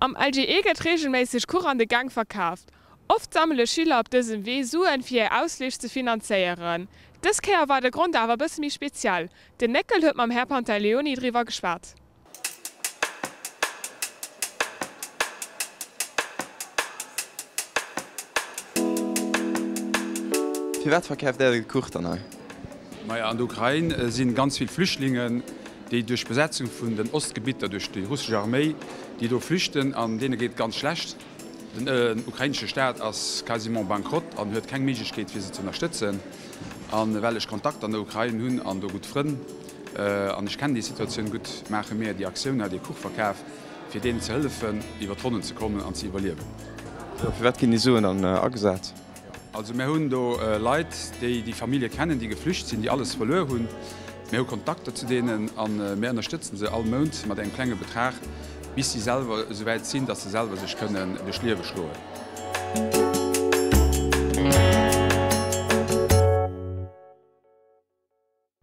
Am LGE gëtt reegelméisseg Kuch an de Gäng verkaaft. Oft sammele Schüler op dësem Wee Suen, fir hir Ausflich ze finanzéieren. Dës Kéier war de Grond awer e bësse méi speziell. Den Néckel huet mam Här Pantaleoni driwwer geschwat. Firwat verkaaft Där de Kuch dann hei? Maja, an der Ukrain si ganz vill Flüchtlingen, déi duerch d'Besetzung vun den Ostgebitter duerch déi russesch Arméi, déi do flüchten, an deene geet et ganz schlecht. Den ukrainesche Staat ass quasiment bankrott an huet keng Méiglechkeet fir se ze ënnerstëtzen. A well ech Kontakter an der Ukrain hunn an do gutt Frënn, an ech kennen déi Situatioun gutt, maache mir déi Aktioun hei, dee Kuchverkaf, fir deenen ze hëllefen iwwer d'Ronnen ze kommen an ze iwwerliewen. Firwat ginn déi Suen dann agesat? Also mir hunn do Leit, déi déi Famillje kennen, déi geflücht sinn, déi alles verluer hunn. Mir hu Kontakter zu deenen a mir ënnerstëtzen se all Mount mat engem klenge Betrag, bis si selwer esouwäit sinn, datt se selwer sech kënnen duerch d'Liewe schloen.